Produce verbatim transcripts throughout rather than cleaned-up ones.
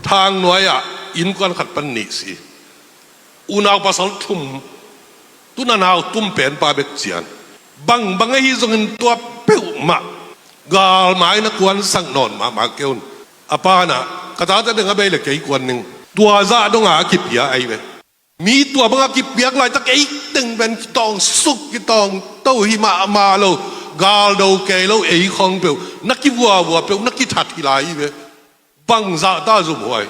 Thangnuai ah innkuan khat pan nih si. Unau pasal thum, tu na nau tum penpa bek cian. Bang bang ahi zongin tua peuhmah galmai na kuansak nawn mahmah kei un. A pa na, ka tate deng a bei le kei kuan ning. Tua zah dong a kipia ahi ve. Mi tua bang a kipiak laitak ei teng pen kitawng suk kitawng to hi mahmah lo. Galdo kei lo ei khawng peuh na kivuavua peuh na kithat hi lai hi ve. Bang zah ta zumhuai.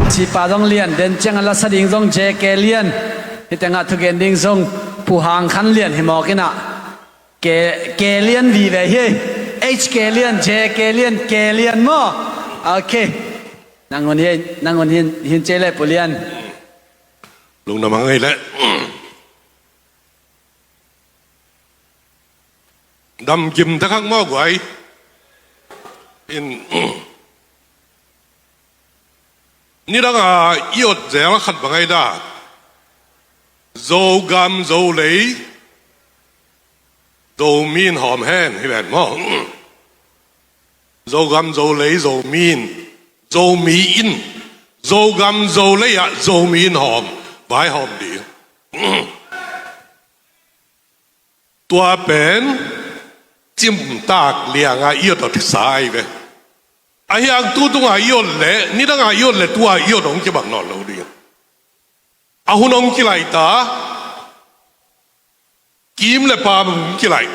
Cipa zong lian, den ciang a lasa ding zong J K lian. Hi tengah thugen ding zong Pu Hang Khan lian hi mawk inah. K, K lian vive hi. H K lian, J K lian, K lian maw? Ok. Nangun hi, nangun hin, hin cia le Pu Lian. Lungdam hang ei le. Damkim ta khak maw guai. In. Nidang a i ot zel khat bang ai da. Zogam Zolei Zomi in hawm hen hi ven maw? Zogam Zolei Zomi in, Zomi in, Zogam Zolei ah Zomi in hawm, vai hawm ding. Tua pen cimtak lianga i ot ot sa ai ve. A hiang tu tunga i ot le, nidanga i ot le tua i ot hong kibang nawn lo ding. A hun hong kilaih ta, kim le pam hong kilaih.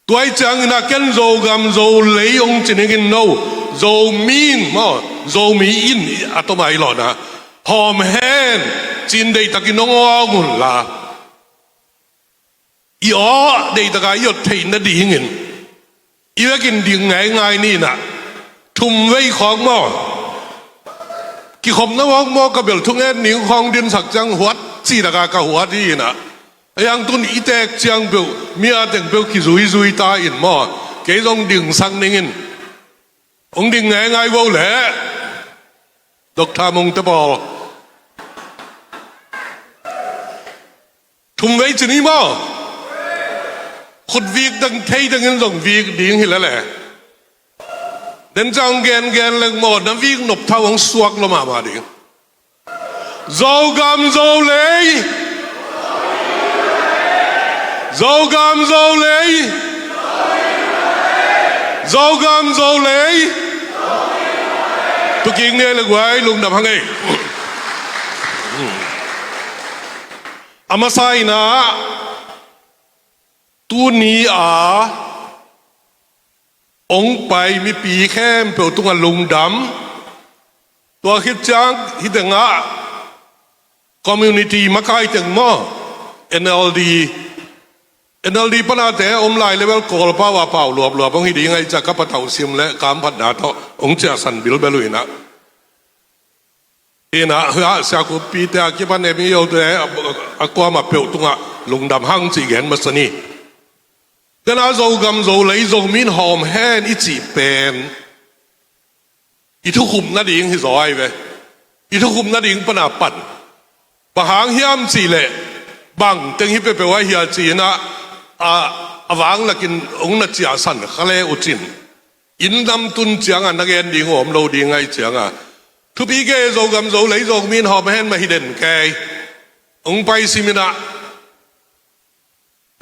Tuai ciangin a ken Zogam Zolei hong ci ningin no, Zomi in maw, Zomi in a toma i lawhna. Hawm hen, cin deihtakin hong awng unla. I aw, deitaka i ot theih nadingin i vekin ding ngaingai ninah. Thum vei khawk maw? Kikhopna vawk maw ka bel thungen ning khawng dinsak ciang huat citaka ka huat hi inah. A hiang tun i teek ciang peuh, mi a teng peuh kizuizui ta in maw? Kei zong dingsak ningin. Hong ding ngaingai vo leh. Doctor Mungte pawl. Thum vei ci ni maw? Khut vik dang thei dangin zong vik ding hi lele. Den ciang gengen leng maw, na vik nop thau hong suak lo mahmah ding. Zogam Zolei. Zogam Zolei. Zogam Zolei. Tukik ni le guai lungdam hang ei. A masa inah tuni a hong pai mipi khempeuh tungah lungdam. Tua khit ciang hi tengah community makai teng maw? N L D. N L D panate om lai le bel Kawlpau a pau luapluap hong hi ding ahi ciah ka patauh sim le kamphatna tawh hong ciahsan bilbel uh inah. Inah, hua siakuppite a kipan M E O te a kuamah peuh tungah lungdam hang cih gen masa ni. Tena Zogam Zolei Zomi in hawm hen i cih pen i thukhupna ding hi zaw ai ve. I thukhupna ding pana pan. Bang hang hiam cih leh bang teng hi peuhpeuh a hia ci inah a, a vanglakin hong na ciahsan kha le uh cin. Inn nam tun cianga na gen ding uh om lo ding ahi cianga. Thupi kei Zogam Zolei Zomi in hawm hen mah hi den kei. Hong pai sim inah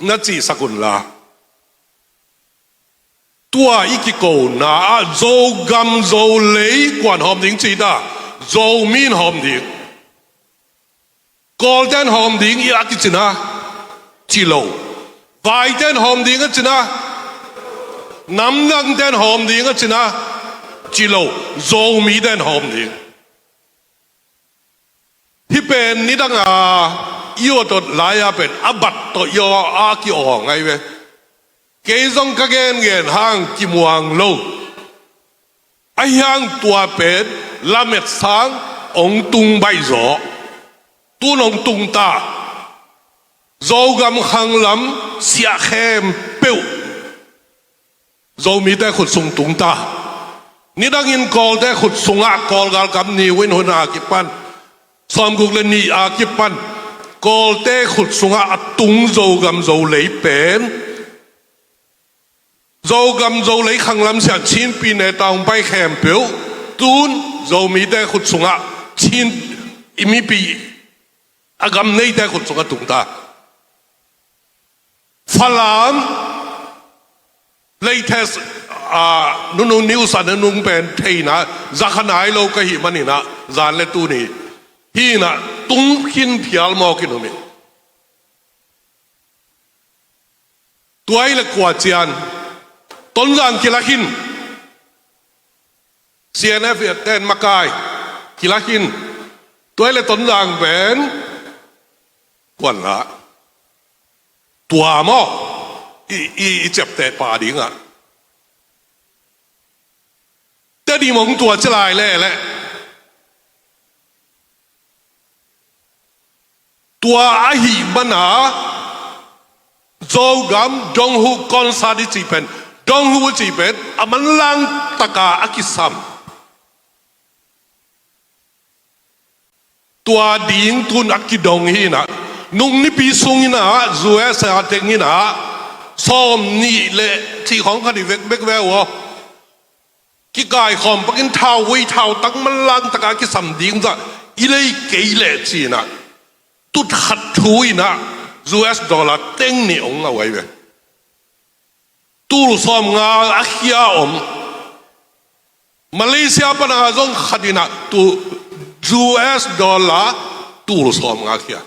na cihsak unla. Tua i kikona ah Zogam Zolei kuan hawm ding ci ta. Zomi in hawm ding. Kawlten hawm ding i a kicina ci lo. Vaiten hawm ding a cina. Namdangten hawm ding a cina ci lo. Zomiten hawm ding. Hih pen nidanga i awtawt lai-a pen a bat tawh i aw a ki-awng ahi ve. Kei zong ka gengen hang kimuang lo. Ahi hang tua pen lamet sang hong tung baih zaw. Tun hong tung ta. Zogam khanglam siah khempeuh Zomite khut sung tung ta. Nidangin Kawlte khut sungah Kawl galkap ni uh in hun a kipan, sawmguk le nih a kipan Kawlte khut sungah a tung Zogam Zolei pen, Zogam Zolei khanglam siah Chin Pyine tawng pai khempeuh Tun Zomite khut sungah Chin i mipi a gam neite khut sungah tung ta. Falam latest, ah, nunu news a na nung pen theihna zakha nai lo ka hih maninah zan le tuni hinah tung khin phial mawk in um in. Tuai le kua cian Tonzang kilak in, C N F ten makai kilak in, tuai le Tonzang pen kuan la tua maw i, i, i ciapteh pa dingah Tedim hong tua ci lai leh leh tua ahih mana Zogam Donghu concert i cih pen, Donghu i cih pen a manlang taka a kisam. Tua ding tun a kidong hinah nung nipi sunginah U S A tenginah sawm nih le cih khawng khat i vekvek ve uh aw. Kikaikhawm pakin thauvui thautang manlang taka kisam ding zah i lei kei leh cinah tut khat thu inah U S dollar teng nih ong a uai ve. Tul sawm nga a khia om. Malaysia pana zong khat inah tu U S dollar tul sawm nga khia.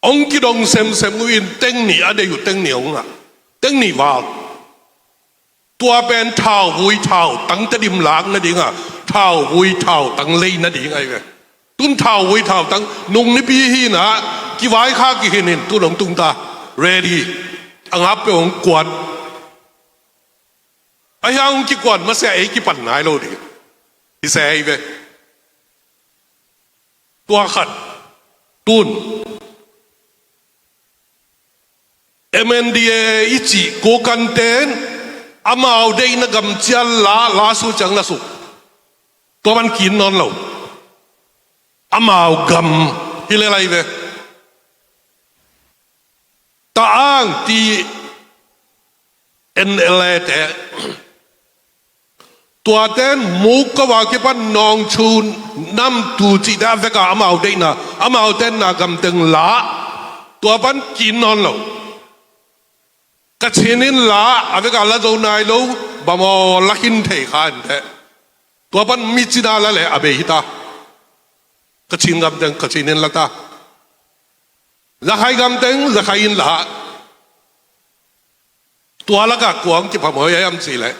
Ong kidong semsem uh in teng nih a deih uh teng nih ong ngah. Teng nih val. Tua pen thauvui thautang Tedim lak nadinga thauvui thautang lei nading ahi ve. Tun thauvui thautang nung nipi hinah kivai kha kihin in tun ong tung ta. Ready. A ngap pe ong kuat. A hiang ong kikuat masia ei kipan nai lo ding. Hi se ahi ve. Tua khat tun M N D A A i cih kokan ten amau deihna gam cial la la su ciang la su. Tua man kin nawn lo. Amau gam hi le lai ve. Ta ang ti N L A te tuaten muk kava kipan nawngchun namtu cihte a veka amau deihna amau tenna gamteng la tua pan kin nawn lo. Kachin in la a veka la zo nai lo bamaw la khin thei kha inteh. Tua pan micina la le a bei hita. Kachin gamteng Kachin in la ta. Zakhai gamteng Zakhai in la. Tua lakah kua hong kiphamawh hiam cihleh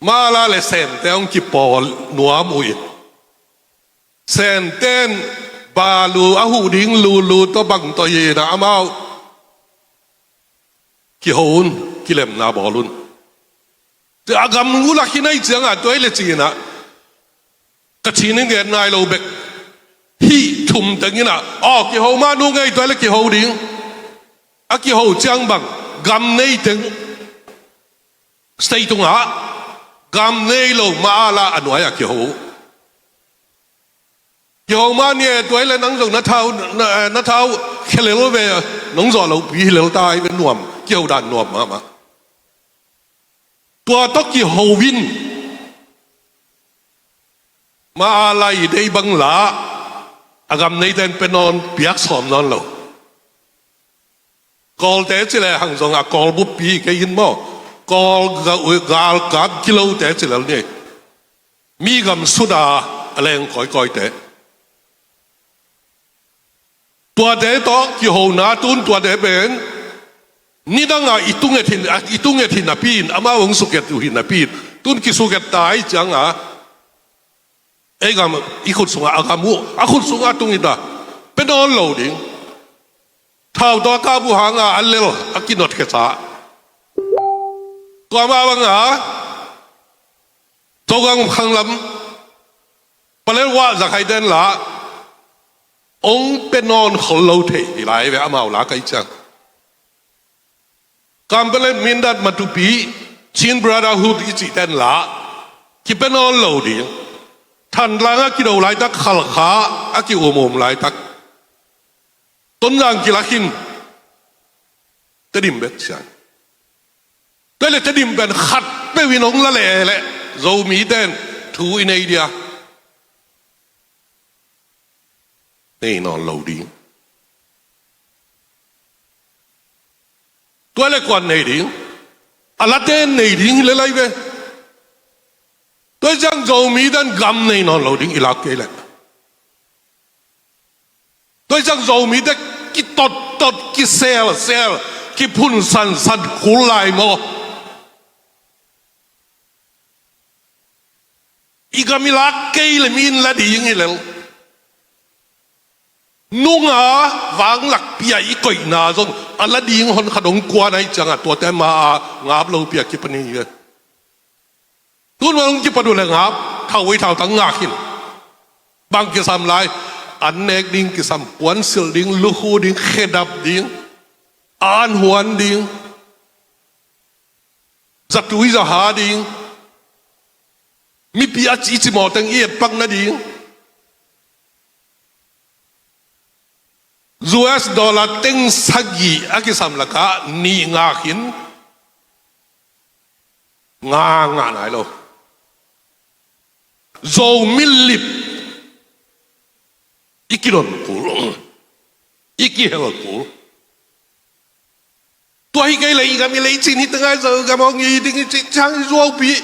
mala le Sente hong kipawl nuam uh in Senten balu a huh ding lulu tawh bang tawh hinah amau kiho un kilemna bawl un. Tua a gam uh lak hi nai ciangah tuai le cinah Kachin in gen nai lo bek hih thum tenginah aw kiho mah nu ngei tuai le kiho ding. A kiho ciang bang gam nei teng state tungah gam nei lo mah a la a nuai-ah kiho. Kiho mah ni e tuai le nang zong na thau na, na thau khelel ve nong zawh lopi hilel ta i ve nuam kiho dan nuam mahmah. Tua tawh kiho in ma a lai dei bang la a gam neiten pe nawn piak sawm nawn lo. Kawlte ci le hang zong a kawl buppi kei in maw kawl ga- galkap kilote ci lel ni. Mi gam sut a a leng kawikawite. Tuate tawh kihona tun tuate pen nidangah i tunget hin, i tunget hin napi in amau hong suket uh hin napi in tun kisuket ta i cianga ei gam i khut sungah a gam uh a khut sungah tung hi ta pe nawn lo ding. Thau tawh a kap uh hanga a lel a kinot khesa tua mah banga Zogang khanglam palel wah zakhai den la ong pe nawn khol lo thei hi lai ve amau la kai ciang. Kampale Mindat Matupi Chin Brotherhood i cih ten la kipe nawn lo ding. Thantlang a kido laitak Khalkha a ki-umum laitak Tonzang kilakhin Tedim bet siang. Tua le Tedim pen khat pe Min hong la leh leh Zomite in thu i nei dia, nei nawn lo ding. Tua leh kuan nei ding? A late nei ding hi lel lai ve. Tua ciang Zomite in gam nei nawn lo ding i lak kei leh. Tua ciang Zomite kitottot, kiselsel, kiphunsansan kul lai maw? I gam i lak kei leh mi in la ding hi lel. Nunga vanglakpi-a i koihna zong a la ding hon khat hong kuan ahih ciangah tuate ma-a ngap lopi-a kipan hi ve. Tun hong kipan uh leh ngap, thauvei thautang ngak hi in. Bang kisam lai? An nek ding kisam, puansilh ding, lukhu ding, khedap ding, an huan ding, zatui zaha ding, mipi a ci cimawh teng i etpak nading. U S dollar teng sagih a kisam lakah nih ngak hi in, nga ngah nai lo. Zomi lip i kidon kul, i kihel kul. Tua hi kei leh i gam i lei cin hi teng ah Zogam hong hi ding i cih ciang i zuaupih.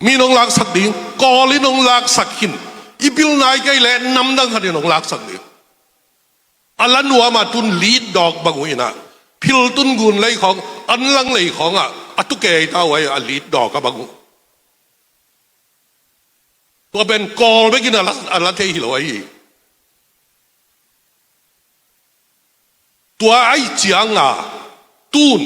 Mi in hong laksak ding, Kawl in hong laksak hi in, i pilna hi kei leh namdang khat in hong laksak ding. A la nuam ah tun lead dog bang uh in ah, Philtun gun lei khawng, Anlang lei khawng ah a tu kei ta uh a, lead dog a bang uh. Tua pen Kawl bek in a la, a la thei hi lo ahi. Tua ahih ciangin tun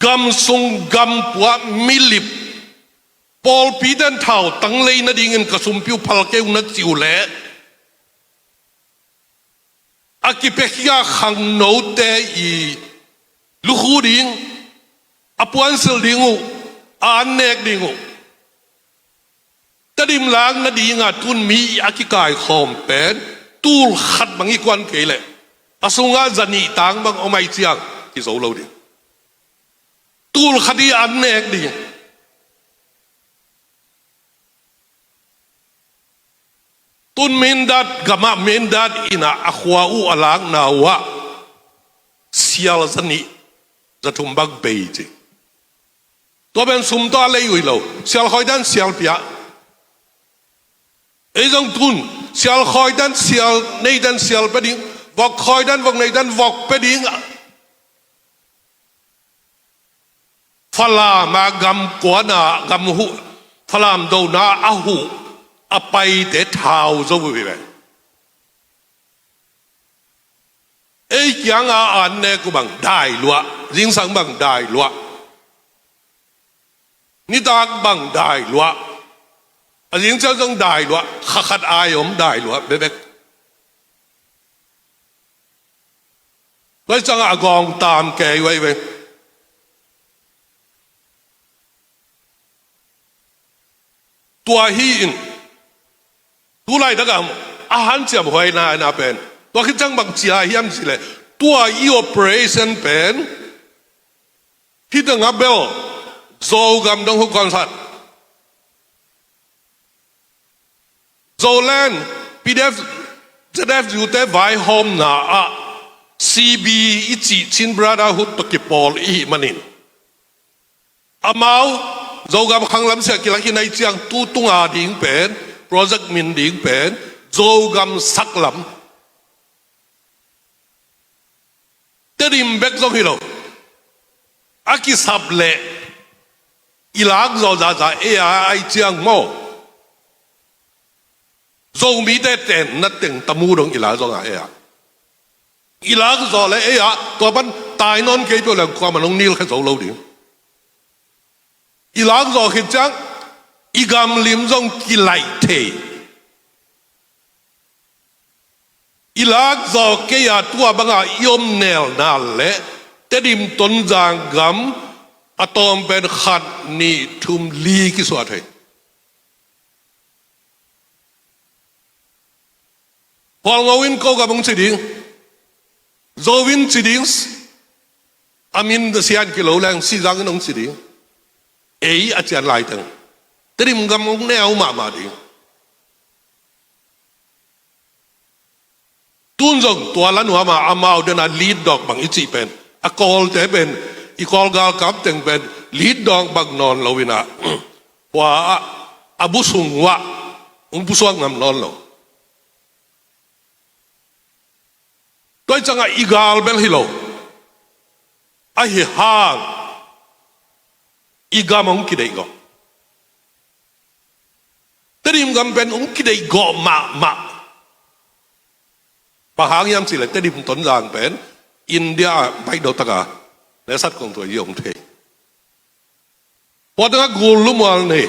gam sung gam pua ah mi lip, pawlpi ten thautang lei nadingin ka sumpi uh phal kei un na ci uh leh, a kipiakhia khangnote i lukhu ding, a puansilh ding uh, a an nek ding uh, Tedim lak nadingin tun mi a kikaikhawm pen tul khat bang i kuan kei leh, a sungah zanih tang bang om ahih ciang kizo lo ding. Tul khat i an nek ding. Tun Mindat gamah Mindat in ah a khua uh a lakna uh ah sial zanih zathum bang bei ci. Tua pen sum tawh a lei uh hi lo. Sial khawi dan sial pia. Ei zong tun sial khawi dan sial, nei dan sial pia ding. Vok khawi dan vok, nei dan vok pia ding. Falam a gam kuana, gam huh, Falam dona a huh a paite thau zo uh hi ve. Ei kiangah an nek uh bang dai luah, zingsang bang dai luah, nitak bang dai luah, a zingciang zong dai luah, kha khat ai om dai luah bekbek. Tua ciangah a gawng tam kei uh hi ve. Tua hi in, tu laitak a hanciam huaina pen tua khit ciang bang ci hiam cih leh, tua i operation pen hih tengah bel Zogam dong huh kawmsat, Zoland, P D F, Z F U te vaihawmna ah C B i cih Chin Brotherhood tawh kipawl i hih manin, amau Zogam khanglam sia kilak hi na hi ciang, tu tunga ding pen, project min ding pen Zogam saklam. Tedim bek zong hi lo. A kisap leh i lakzaw zahzah ei a, ahih ciang maw, Zomite tenna teng tamu dong i lakzaw a ei a. I lakzaw leh ei a, tua pan tai nawn kei peuh leng kuamah nong nilkhia zo lo ding. I lakzaw khit ciang i gamlim zong kilaih thei. I lakzaw kei a, tua banga i om nelna leh Tedim Tonzang gam a tawm pen khat, nih, thum, li kisuah thei. Kawlngo in ko gam hong ci ding, Zo in ci ding, A min Sian Kilo leng Sizang in hong ci ding. Ei a cian laiteng Tedim gam hong neu mahmah ding. Tun zong tua la nuam a amau dena lead dawk bang i cih pen, a Kawlte pen, i Kawl galkap teng pen lead dawk bang nawn lo in ah, hua ah a bu sung uah hong pusuak ngam nawn lo. Tua i ciangah i gal bel hi lo. Ahi hang i gam hong kideih gawh. Tedim gam pen hong kideih gawh mahmah. Bang hang hiam cih leh Tedim Tonzang pen India ah baih dawh taka, ne sat kong tua i hong thei. Pua tengah gul lumual nei.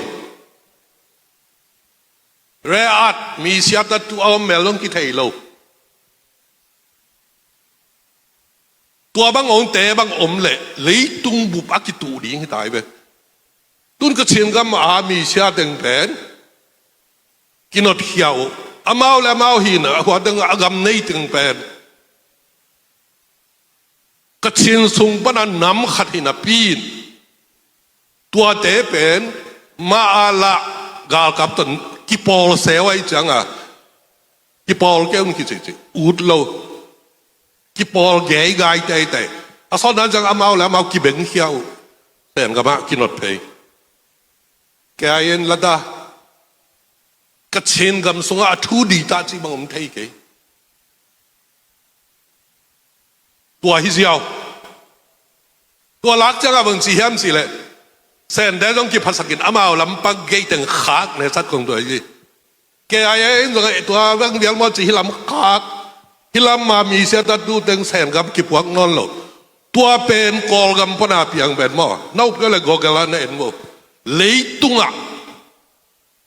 Re at misiata tu a om mel dong kithei lo. Tua bang ongte bang om leh leitung bup a kituh ding hi tai ve. Tun Kachin gam a misia teng pen kinotkhia uh. Amau le amau hin a hua teng a gam nei teng pen Kachin sung pana nam khat hi napi in, tuate pen ma a lah galkap ton kipawl seu ahi cianga, kipawl kei un kicihcih ut lo. Kipawl geigai teitei. A sawtna ciang amau le amau kibengkhia uh. Sen gamah kinot phei. Kei a en lada Kachin gam sungah a thu di ta cih bang om thei kei. Tua hi ziau. Tua lak ciangah bang ci hiam cih leh Sente zong kiphasakin amau lam pak gei teng khak ne sat kong tua hi. Kei a en zong tua bang dial maw ci hi lam khak. Hi lam ma misia tatu teng Sen gam kipuak nawn lo. Tua pen Kawlgam pana piang pen maw, na up kei le Google ah na en maw. Leitungah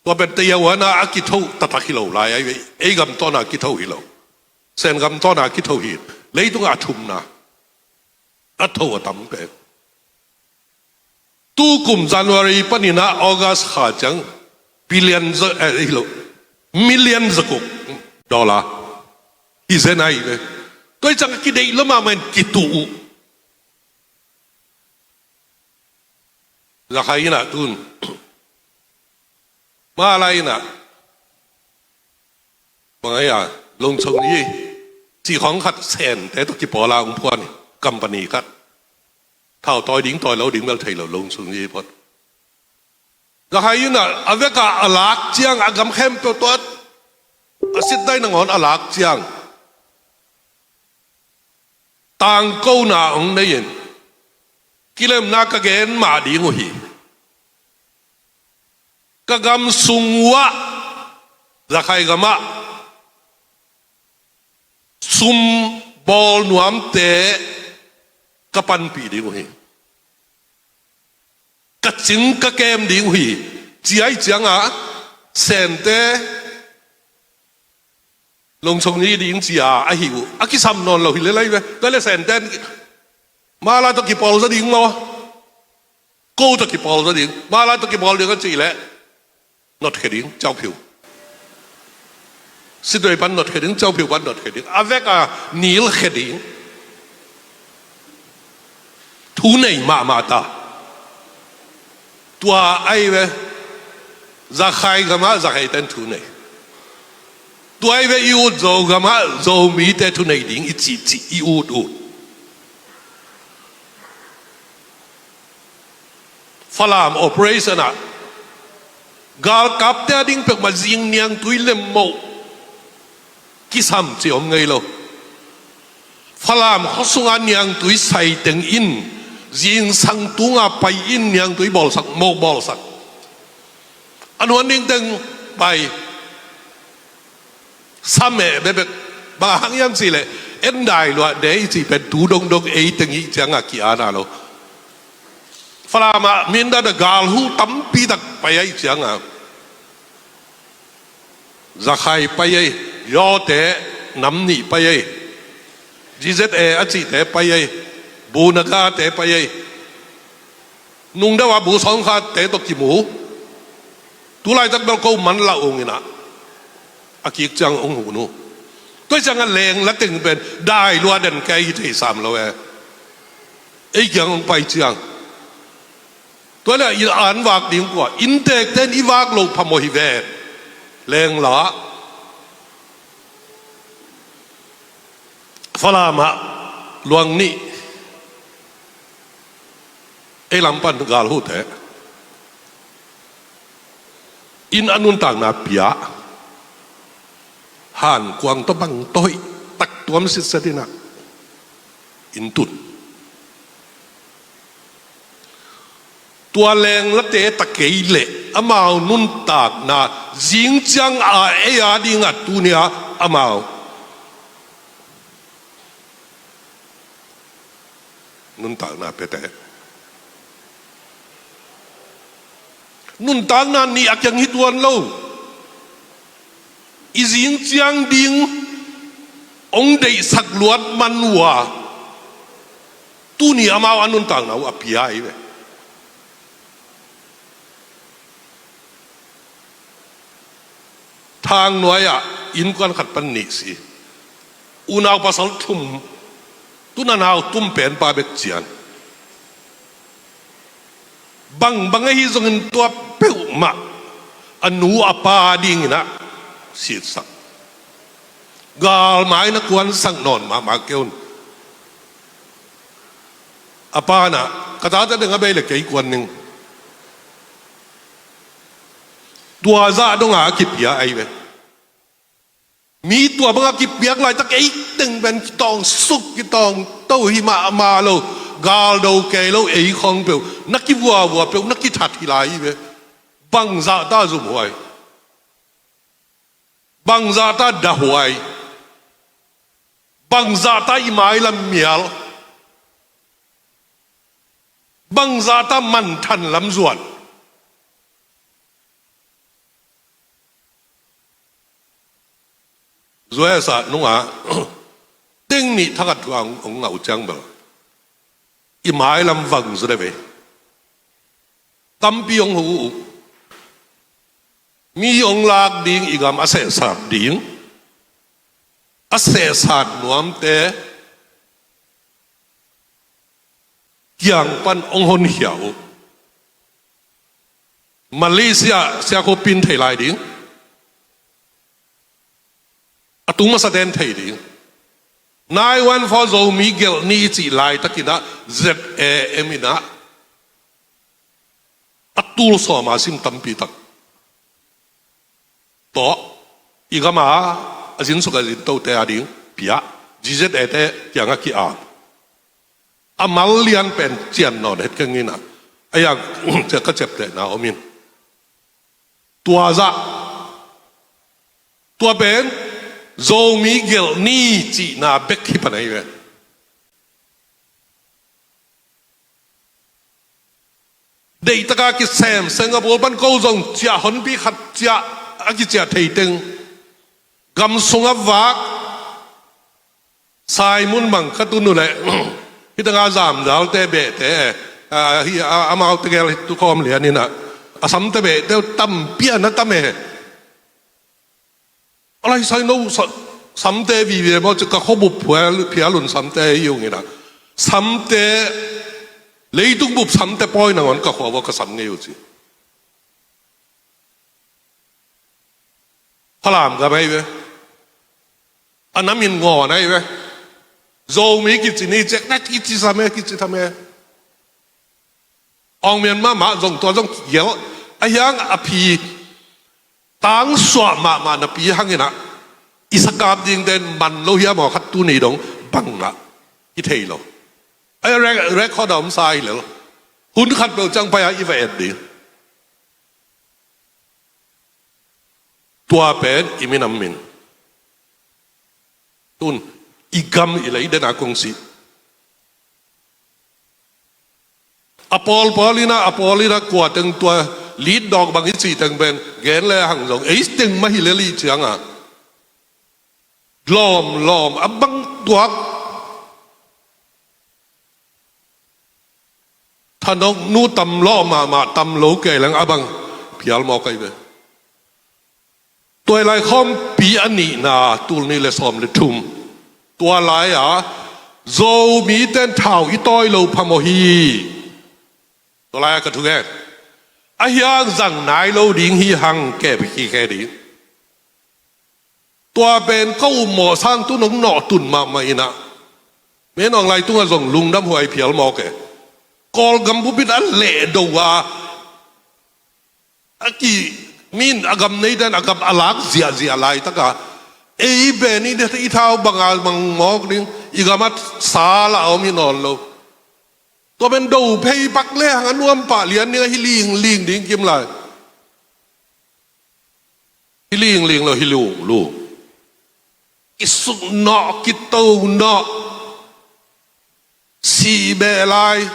tua pen tei a uana a kitho taktak hi lo lai ai ve. Ei gam tawna kitho hi lo. Sen gam tawna kitho hi. Leitunga a thumna a tho a tam pen. Tu kum January panin ah August kha ciang billion za, eh, hi lo. Million zakuk dollar hi zen ai ve. Tua i ciang a kideih lo mahmah in kituh uh. Zakhai inn ah tun. Malai inn ah. Bang ai a, Longchong ni cih khawng khat Sente tawh kipawl a hong phuan hi. Company khat. Thau tawi ding tawi lo ding bel thei lo Longchong ni phot. Zakhai inn ah a vek a a lak ciang a gam khempeuh tua a sit dai nangawn a lak ciang tangkona hong nei in, kilemna ka gen mah ding uh hi. Ka gam sung uah, Zakhai gamah sum bawl nuamte ka panpih ding uh hi. Ka cing ka kem ding uh hi. Ci ai cianga Sente Longchong ni ding cia ahi uh. A kisam nawn lo hi le lai ve. Tua le Sente Malai tawh kipawl zaw ding maw? Ko tawh kipawl zaw ding. Malai tawh kipawl ding a cih leh notkhia ding, Cauphiu. Situai pan notkhia ding, Cauphiu pan notkhia ding. A vek a nilkhia ding. Thu nei mahmah ta. Tua ai ve. Zakhai gamah Zakhai ten thu nei. Tua ai ve i ut Zo gamah Zomite thu nei ding i cihcih i ut ut. Falam operation ah galkapte a ding peuhmah zing niangtui lemmoh kisam ci om ngei lo. Falam khuasunga niangtui saiteng in zingsang tunga pai in niangtui bawlsak, moh bawlsak. A nuan ding teng pai. Sa meh bekbek. Bang hang hiam cih leh en dai luah dei cih pen tu dongdong ei teng i cianga ki-ana lo. Falam ah Mindat ah galhu tampi tak pai ai cianga Zakhai pai ei, Yawte nam nih pai ei, G Z A a cihte pai ei, Bu Nagate pai ei. Nungdeuh a Bu Sawngkhate tawh kimu. Tulaitak bel ko man lah ung inah a kik ciang ung hun uh. Tua ciangah leng la teng pen dai lua den kei hi thei sam lo e. Ei kiang hong pai ciang, tua leh i an vak ding kua, inntekte in i vak loh phamawh hi ve. Lengla Falam ah luang nih, ei lam pan galhute in a nuntakna pia, hankuang tawh bang tawh hoih tak tuam sitset in ah in tun. Tua lenglate ta kei leh amau nuntakna zing ciang a ei a dingah tuni-a amau nuntakna piate. Nuntakna nih a kiang hi tuan lo. I zing ciang ding hong deihsak luat man uh a, tuni amau a nuntakna uh a pia hi ve. Thangnuai ah innkuan khat pan nih si. Unau pasal thum, tun a nau tum penpa bek cian. Bangbang ahi zongin tua peuhmah a nu a pa dingin ah sitsak. Galmai na kuansak nawn mahmah kei un. A pa in ah, ka tate deng a bei le kei kuan ning. Tua zah dong a kipia ahi ve. Mi tua bang a kipiak laitak ei teng pen kitawng suk kitawng to hi mahmah lo. Galdo kei lo ei khawng peuh na kivuavua peuh na kithat hi lai hi ve. Bangzah ta zumhuai, bangzah ta dahhuai, bangzah ta i mailam mial, bangzah ta manthan lam zuan. U S A nungah teng nih thakhat thu a hong ngah uh ciang bel i mailam vang zaw deuh ve. Tampi hong ho uh. Mi hong lak ding, i gam a sehsat ding, a sehsat nuamte kiang pan hong honkhia uh. Malaysia siakhuapin thei lai ding, a tung masaten thei ding. Nine one four Zomi gelh ni i cih laitakin ah Z A M in ah a tul sawm a sim tampi tak tawh i gam a a zinsuk a zintote a ding pia, G Z A te kiangah ki-am. A mal lian pen cian nawn het keng in ah, a yang ka ciaptehna om in. Tua zah, tua pen Zomi gelh ni cihna bek hi pan ahi ve. Deihtaka kisem Singapore pan ko zong ciah honpi khat ciah a kiciah thei teng, gam sungah vak Saimun bang ka tun uh leh, hih tengah zamdalte behte, a, hih, a, amaute gel tukhawm lian in ah, a samte behte uh tampi a na tam e. A lai sai no sa-, samte vive maw ci, ka khuabup phial, phial un samte hi ung in ah. Samte, leitung bup samte pawi nangawn ka khua ua ka sam ngei uh ci. Falam gam ahi ve. A nam in ngawn ahi ve. Zomi kici ni ciak na kici sam e, kici tham e. Awng Myanmar mah zong tua zong kigelh. A hiang a phi tangsuah mahmah napi hang in ah, i sakap dingte in man lo hiam aw khat tuni dong bangah i thei lo. A re-, record a om sa hi lel. Hun khat peuh ciang pai a i va et ding. Tua pen i minam min. Tun, i gam i lei den a kong si. A pawlpawl in ah, a pawl in ah kua teng tua lead dawk bang i cih teng pen gen le hang zong, ei teng mah hi lel i ciang a. Lawmlawm a bang tuak. Thanok nu tam lawh mahmah, tam lo kei leng a bang phial mawk ahi ve. Tua i lai khawmpi a nihna tul nih le sawm le thum. Tua lai-a Zomite in thau i tawi lo phamawh hi. Tua lai-ah ka thugen, a hiang zang nai lo ding hi hang, kep hi khe ding. Tua pen ka upmawh sang tu nong nawh tun mahmah inah, Min Aung Hlaing tungah zong lungdam huai phial mawk e. Kawlgam pumpi in a leh do a, a ki, min a gam neite in a gam a lak ziahziah laitaka, ei pen i thau banga mang mawk ding, i gamah sa lah a om hi nawn lo. Tua pen do phei pak le hang a nuam pah lian ding ahi lingling ding kim lai. Hi lingling lo, hi lunglung. Kisuk nawh, kito nawh, sih beh lai,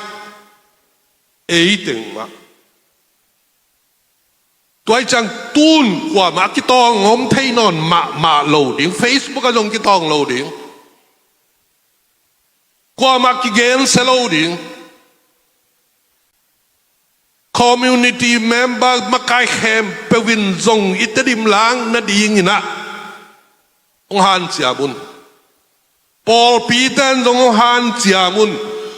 ei teng mah. Tua ahih ciang tun kuamah kitawng om thei nawn mahmah lo ding, Facebook ah zong kitawng lo ding, kuamah kigensia lo ding. Community member makai khempeuh in zong i Tedim lang nadinginah hong hanciam un. Pawlpite in zong hong hanciam un.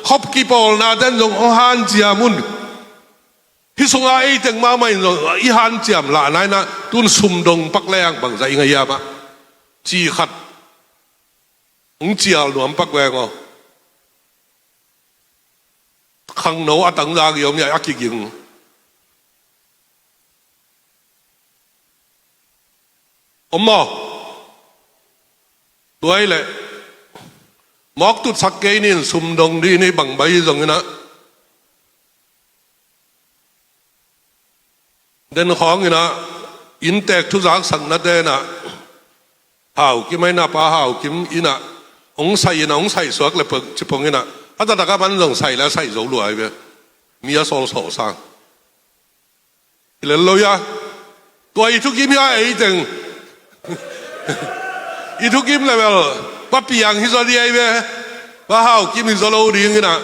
Khop kipawlnate in zong hong hanciam un. Hih sungah ei teng mahmah in zong i hanciam lahna inah tun sumdong pak leng bangzah i ngah hiam ah, ci khat hong cial nuam pak veng aw. Khangno a tangzang i om hi a, a kiging om maw? Tua ahih leh mawk tutsak kei ni in, sumdong dih ni, bang bai zong inah. Den khawng inah, inntek thuzaksaknate inah, Hau Kim a inah, Pa Hau Kim inah hong sai inah, hong sai suak le pek cipong inah, a taktak a man zong sai le sai zo lua hi ve. Mi a sawlsawh sang hi lel lo hia. Tua i thukim hia ei teng? I thukim le bel Pa Piang hi zaw ding ahi ve. Pa Hau Kim hi zaw lo ding inah.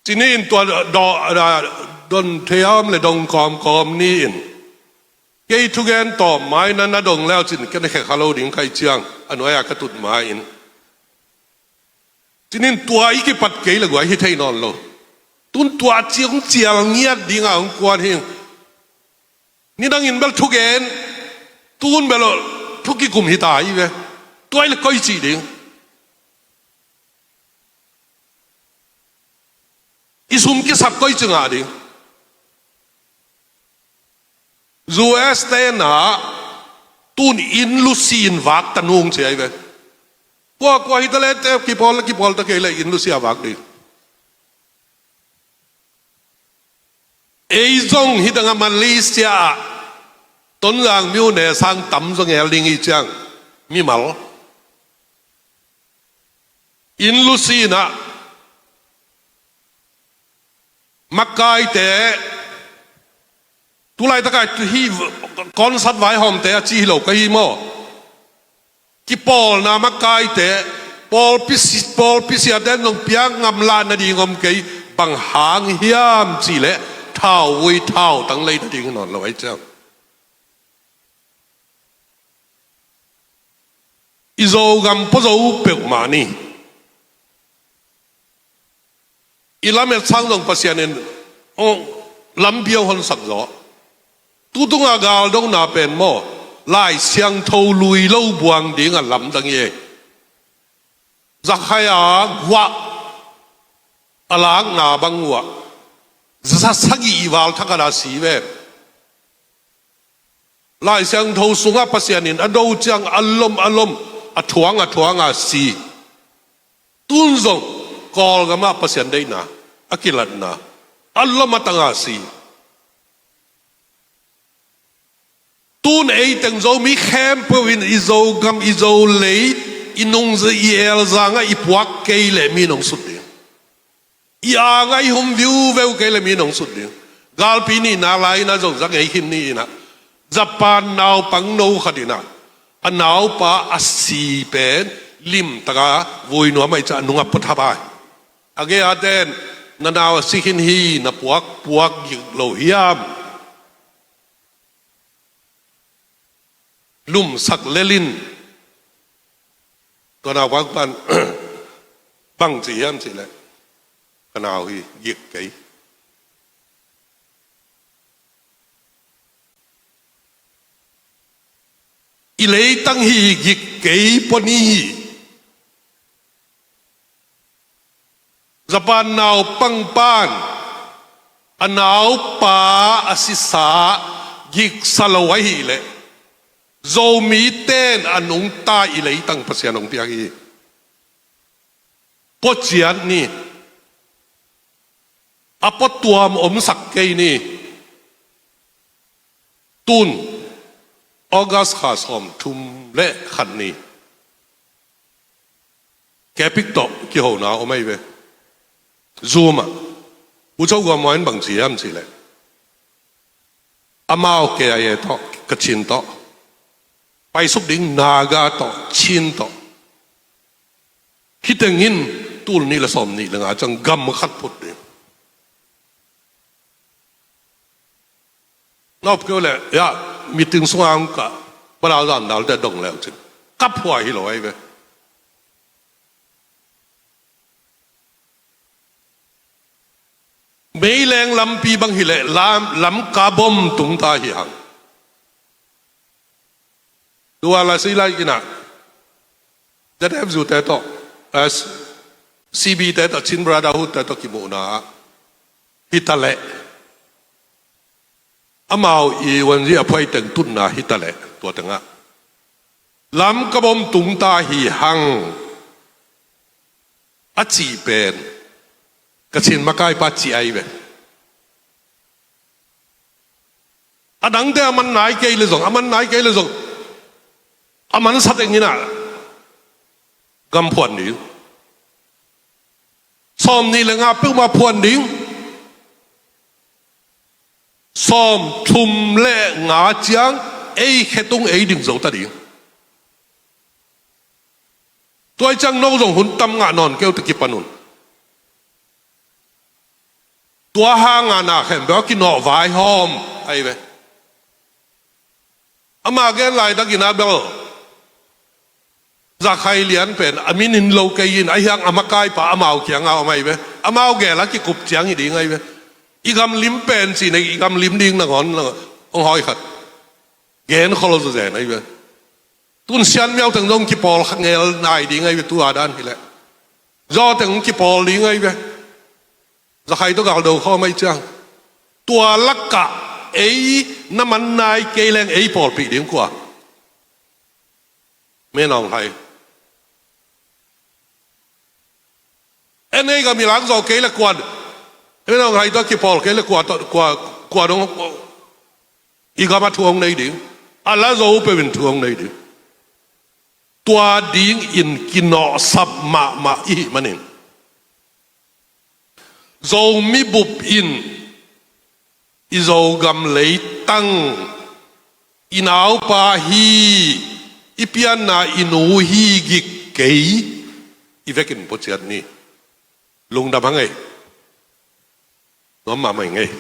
Ci ni in, tua do, do, don thei a om le dong kawmkawm ni in. Kei thugen tawm mai na na dong leu cin ken khe kha lo ding ka hih ciang, a nuai-a ka tut mai in. Ci ni in, tua i kipat kei le guai hi thei nawn lo. Tun tua ciang cial ngiat dingah hong kuan hi. Nidangin bel thugen, tun bel thu kikum hi ta hi ve. Tua i le koi cih ding? I sum kisap koi ci ngah ding? U S te na tun inn lusi in vak ta nung ci ahi ve. Kua kua hi ta le te kipawl le kipawl ta kei le inn lusi a vak ding. Ei zong hi tangah Malaysia ah Tonzang myo ne sang tam zong el ding hi ciang mimal. Inn lusi inah makaite, tulaitak a hih concert vaihawmte a ci hi lo ka hi maw? Kipawlna makaite, pawlpi si-, pawlpi siate in zong piak ngam lah nading om kei, bang hang hiam cih leh thauvui thautang lei nading hi nawn lo ahi ciang. I Zogam pua zo peuhmah ni. I lamet sang zong Pasian in, oh, lampi hong honsak zaw. Tutunga galdona pen maw, Lai Siangtho lui lo buang ding a lamdang hi. Zakhai a guah a lakna bang uh ah, za sagih val thak a da si ven. Lai Siangtho sungah Pasian in a do ciang a lom a lom, a thuang a thuang a si. Tun zong Kawlgam ah Pasian deihna a kilatna a lom a tang a si. Tun ei teng Zomi khempeuh in i Zogam, i Zolei, i nungzui, i elzang ah i puak kei leh mi in hong sut ding. I ang ah i hum viuveu kei leh mi in hong sut ding. Galpi nihna lai-in ah zong za ngei khin ni in ah, Japan naupangno khat in ah, a naupa a si pen limtak a vui nuam ahih ciang a nung ah pua thap a. A gei-a ten, na nau a si khin hi, na puak puak gik lo hiam? Lumsak lel in. Tua naupa pan bang ci hiam cih leh, ka nau hi, gik kei. I leitang hi, gik kei pua ni hi. Japan naupang pan a naupa a sisa giksa lo ahih leh, Zomite'n a nungta i leitang Pasian hong piak hi. Pua ciat ni. A pua tuam omsak kei ni. Tun August kha sawmthum le khat ni. Kepik tawh kihona om ahi ve. Zoom ah Pu Cho Gua Maw in bang ci hiam cih leh, amau K I A tawh, Kachin tawh paisuk ding, Naga tawh, Chin tawh. Hih teng in tul nih le sawmnih le nga ciang gam khat phut ding. Nop keu le, ya, meeting sungah hong kah, Palau zan dalte dong le uh cin. Kap huai hi lo ahi ve. Meileng lampi bang hi leh lam, Lamka bom tungta hi hang. Tua la sei lai kinah Z F U te tawh, eh, C B te tawh, Chin Brotherhood te tawh kimuhna ah, hi ta leh, amau i wanzi a phuai teng tutna hi ta leh, tua tengah Lamka bom tungta hi hang a cih pen Kachin makaipa cih ahi ve. A dangte a man nai kei le zong, a man nai kei le zong, a mansa teng inah gam phuan ding. Sawmnih le nga peuhmah phuan ding. Sawmthum le nga ciang ei khetung ei ding zo ta ding. Tua ciang no zong hun tam ngah nawn keu, tawh kipan un. Tua hanga na khempeuh a kinawh vaihawm ahi ve. Ama gen laitak in a bel, Zakhai Lian pen a min in lo kei in, ahi hang a makaipa amau kiangah om ahi ve. Amau gel a kikup ciang hi ding ahi ve. I gam lim pen cih nei, i gam lim ding nangawn, nangawn hong hawi khat. Gen khol zo zen ahi ve. Tun Sian Miau teng zong kipawl kha ngel nai ding ahi ve, tua dan hi leh. Zaw teng kipawl ding ahi ve. Zakhai tawh galdo khawm ahi ciang, tua lakah ei na man nai kei leng ei pawlpih ding kua? Min Aung Hlaing. En ei gam i lak zo kei le kua, Min Aung Hlaing tawh kipawl kei le kua, kua, kua dong i gam a thu hong nei ding? A la zo peuh in thu hong nei ding. Tua dingin kinawhsap mahmah i hih manin, Zomi bup in i Zogam leitang, i naupa hi, i pianna i nu hi gik kei, i vekin pua ciat ni. Lungdam hang ei. Nuam mahmah ing ei.